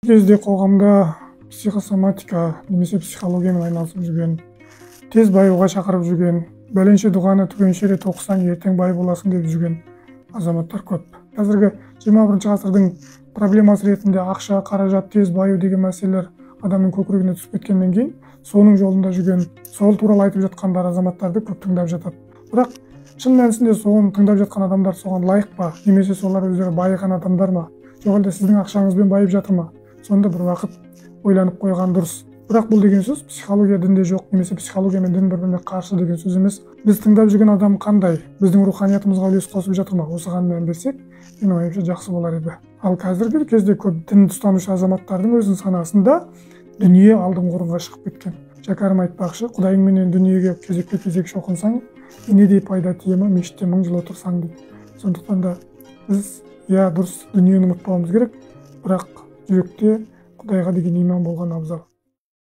Кезде қоғамда психосоматика немесе психологиямен айналысып жүрген, тез баюға шақырып жүрген, бәленше дұғаны түгенше рет оқысаң ертең бай боласың деп жүрген азаматтар көп. Қазіргі 21 ғасырдың проблемасы ретінде ақша, қаражат, тез баю деген мәселелер адамның көкірегіне түсіп кеткеннен кейін соның жолында жүрген, сол туралы айтып жатқандар азаматтарды көп тыңдап жатады. Бірақ шын мәнісінде соны тыңдап жатқан адамдар соған лайық па, немесе солар өздері байыған адамдар ма, жоқ әлде сіздің ақшаңызбен байып жатыр ма? Сонда бір уақыт ойланып қойған дұрыс. Бірақ бұл деген сөз психология дінде жоқ, немесе психология мен дін бір-біріне қарсы деген сөз емес. Біз тыңдап жүрген адам қандай, біздің руханиятымызға үлес қосып жатыр ма, осыған мән берсек, менің ойымша жақсы болар еді. Ал қазіргі кезде көп дін ұстанушы азаматтардың өзінің санасында дүние алдыңғы орынға шығып кеткен. Шәкәрім айтпақшы, Құдайыңменен дүниеге кезекпе-кезек шоқынсаң, инедей пайда тие ма, мешітте 1000 жыл отырсаң дейді. Сондықтан да біз, иә, дұрыс, дүниені ұмытпауымыз керек, бірақ жүректе Құдайға деген иман болған абзал.